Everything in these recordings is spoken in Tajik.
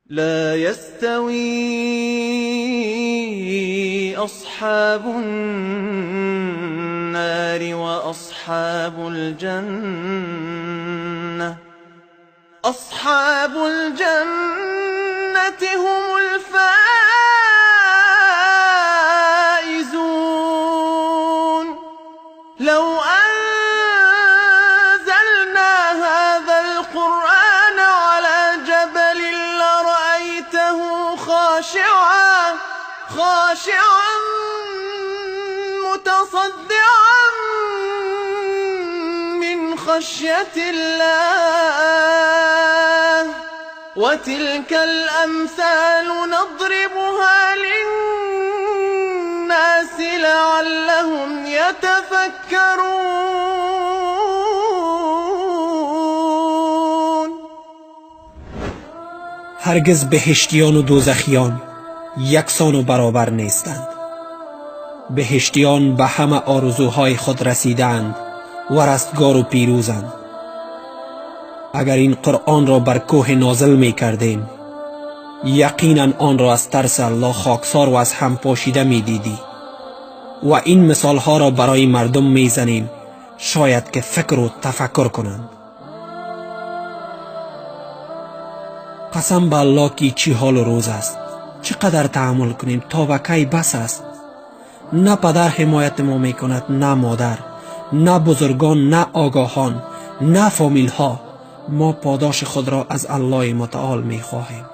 لا يستوي أصحاب النار وأصحاب الجنة أصحاب الجنة هم الفائزون. لو أنزلنا هذا القرآن على جبل لرأيته خاشعا متصدعا من خشية الله. وتلك الأمثال نضربها للناس لعلهم يتفكرون. هرگز بهشتیان و دوزخیان یکسان و برابر نیستند. بهشتیان به همه آرزوهای خود رسیدند و رستگار و پیروزند. اگر این قرآن را بر کوه نازل می کردیم، یقینا آن را از ترس الله خاکسار و از هم پاشیده می دیدی. و این مثالها را برای مردم می زنیم، شاید که فکر و تفکر کنند. قسم به الله که چی حال و روز است، چقدر تحمل کنیم تا به کی بس است. نه پدر حمایت ما می کند، نه مادر، نه بزرگان، نه آگاهان، نه فامیل ها. ما پاداش خود را از الله متعال می خواهیم.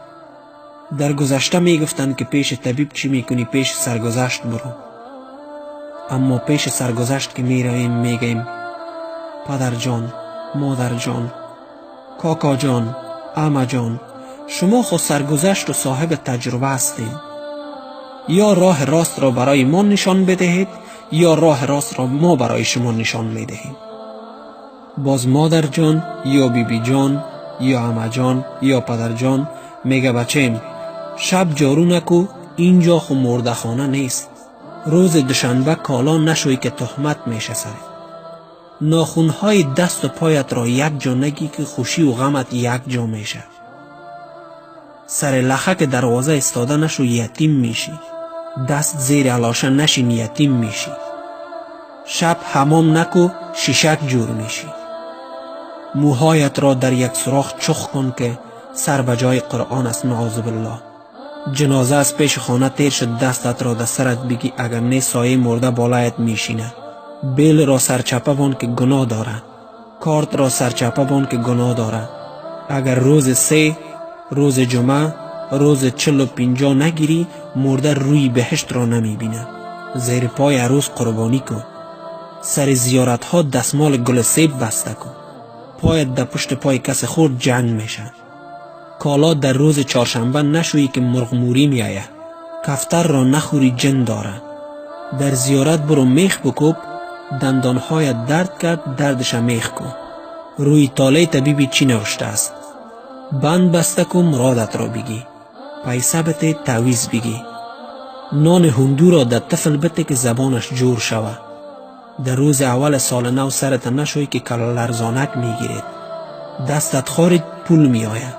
در گذشته می گفتند که پیش طبیب چی می کنی، پیش سرگذشت برو. اما پیش سرگذشت که می رویم می گیم پدر جان، مادر جان، کاکا جان، عمه جان، شما خود سرگذشت و صاحب تجربه هستید. یا راه راست را برای ما نشان بدهید، یا راه راست را ما برای شما نشان می دهیم. باز مادر جان یا بیبی جان یا عمه جان یا پدر جان میگه بچیم شب جارو نکو، اینجا خو مرده خانه نیست. روز دوشنبه کالا نشوی که تهمت میشه سرت. ناخونهای دست و پایت را یک جا نگی که خوشی و غمت یک جا میشه. سر لخک دروازه استاده نشو، یتیم میشی. دست زیر علاشه نشین، یتیم میشی. شب حمام نکو، شیشک جور میشی. موهایت را در یک سوراخ چخ کن که سر به جای قرآن است، نعوذ بالله. جنازه از پیش خانه تیر شد، دستت را در سرت بگی، اگر نه سایه مرده بالایت میشینه. بیل را سرچپه بان که گناه داره، کارت را سرچپه بان که گناه داره. اگر روز سه، روز جمعه، روز 40 و 50 نگیری، مرده روی بهشت را نمیبینه. زیر پای عروس قربانی کن. سر زیارت ها دستمال گل سیب بسته کن. پایت در پشت پای کس خورد جنگ میشه. کالا در روز چهارشنبه نشویی که مرغ موری میآید. کفتر را نخوری، جن داره. در زیارت برو میخ بکوب، دندانهایت درد کرد، دردش میخ کن. روی تاله طبیبی چی نوشته است؟ بند بسته کن، مرادت را بگی. پیسه بته، تعویذ بگی. نان هندو را در طفل بته که زبانش جور شوه. در روز اول سال نو سرت نشوی که کل لرزانک میگیرید. دستت خارید پول میآید،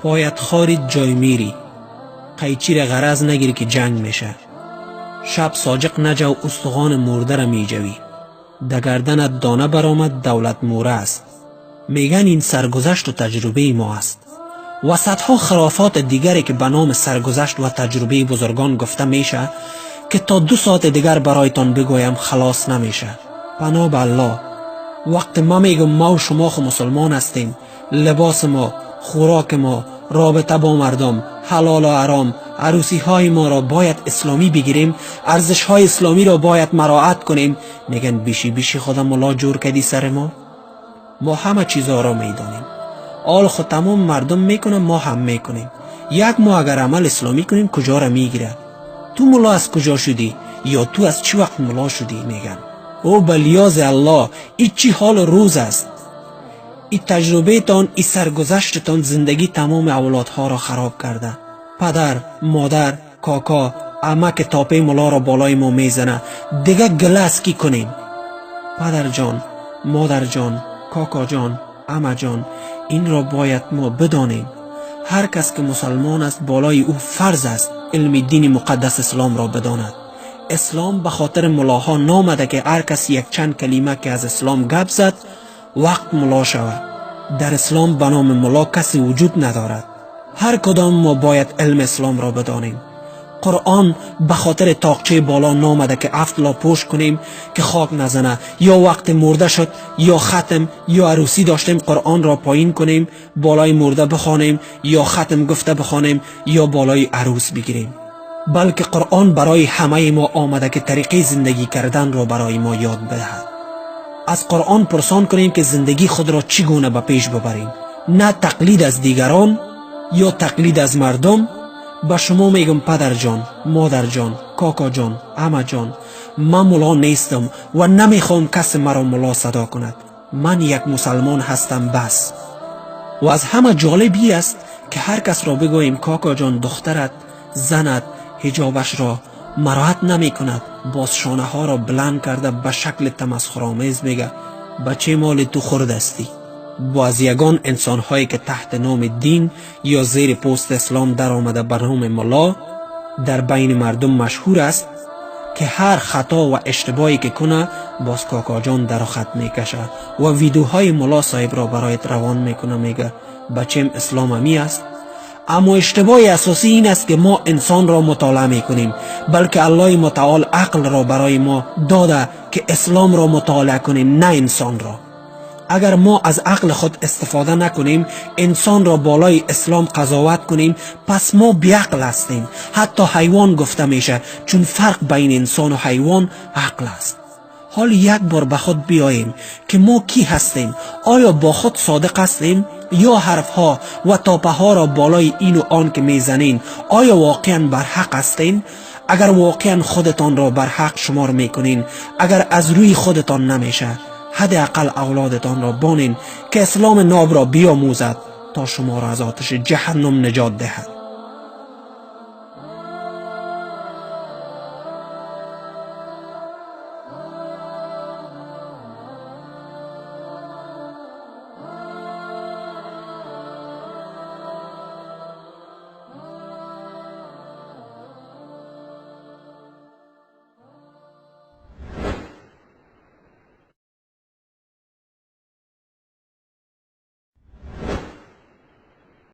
پایت خارید جای میری. قیچی را غرض نگیری که جنگ میشه. شب ساجق نجو، استخوان مرده را میجوی. در گردنت دانه برآمد، دولت موره است. میگن این سرگذشت و تجربه ما است. و صدها خرافات دیگری که به نام سرگذشت و تجربه بزرگان گفته میشه که تا 2 ساعت دیگر برایتان بگویم خلاص نمیشه. پناه به الله. وقت ما میگم ما و شما خو مسلمان هستیم، لباس ما، خوراک ما، رابطه با مردم، حلال و حرام، عروسی های ما را باید اسلامی بگیریم، ارزش های اسلامی را باید مراعات کنیم. میگن بیشی بیشی خدا ملا جور کدی سر ما. ما همه چیزها را میدانیم. آل خود تمام مردم میکنن، ما هم میکنیم. یک ما اگر عمل اسلامی کنیم کجا را میگیره؟ تو ملا از کجا شدی؟ یا تو از چی وقت ملا شدی؟ میگن او بلیاز الله، ای چی حال روز است. ای تجربه تان، ای سرگذشتتان زندگی تمام اولادها را خراب کرده. پدر، مادر، کاکا، عمه که تاپه ملا را بالای ما میزنه، دیگه گله از کی کنیم؟ پدر جان، مادر جان، کاکا جان، عمه جان، این را باید ما بدانیم. Ҳар кас ки мусалмон аст, болои ӯ фарз аст илми дини муқаддас ислом ро бидонад. Ислом ба хотири мулоҳо наомада ки ҳар кас якчанд калима ки аз ислом гап зад, вақт муло шавад. Дар ислом ба номи муло касе вуҷуд надорад. Ҳар кадом мо бояд илми ислом ро бидонем. Қуръон ба хотири тоқчаи боло наомада ки ҳафт ло пӯш кунем ки хок назана, ё вақте мурда шуд, ё хатм ё арӯсӣ доштем, қуръонро поин кунем, болои мурда бихонем, ё хатм гуфта бихонем, ё болои арӯс бигирем. Балки қуръон барои ҳамаи мо омада ки тариқаи зиндагӣ карданро барои мо ёд бидиҳад. Аз қуръон пурсон кунем ки зиндагии худро чӣ гуна ба пеш бибарем, на тақлид аз дигарон ё тақлид аз мардум. Ба шумо мегӯм, падарҷон, модарҷон, кокоҷон, амаҷон, ман муло нестам ва намехоҳам касе маро муло садо кунад. Ман як мусалмон ҳастам, бас. Ва аз ҳама ҷолиб и аст ки ҳар касро бигӯем, кокоҷон, духтарат, занат ҳиҷобашро мароат намекунад, боз шонаҳоро баланд карда ба шакли тамасхуромез мега: «Баче моли ту хурдастӣ». Бо аз ягон инсонҳое ки таҳти номи дин ё зери пӯсти ислом даромада ба номи мулло дар байни мардум машҳур аст, ки ҳар хато ва иштибоҳе ки куна, боз кокоҷон дару хат мекаша ва видеоҳои мулло соҳибро бароят равон мекуна, мега: «Бачем, ислом ами аст». Аммо иштибоҳи асосӣ ин аст ки мо инсонро мутолиа мекунем, балки Аллоҳи мутаол ақлро барои мо дода ки исломро мутолиа кунем, на инсонро. Агар мо аз ақли худ истифода накунем, инсонро болои ислом қазоват кунем, пас мо беақл ҳастем, ҳатто ҳайвон гуфта меша, чун фарқ байни инсону ҳайвон ақл аст. Ҳол як бор ба худ биёем ки мо кӣ ҳастем. Оё бо худ содиқ ҳастем ё ҳарфҳо ва топаҳоро болои ину он ки мезанем, оё воқеан барҳақ ҳастем? Агар воқеан худатонро барҳақ шумор мекунен, агар аз рӯи худатон намеша, ҳадди ақал авлодатонро бонен ки исломи нобро биомӯзад, то шуморо аз оташи ҷаҳаннум наҷот диҳад.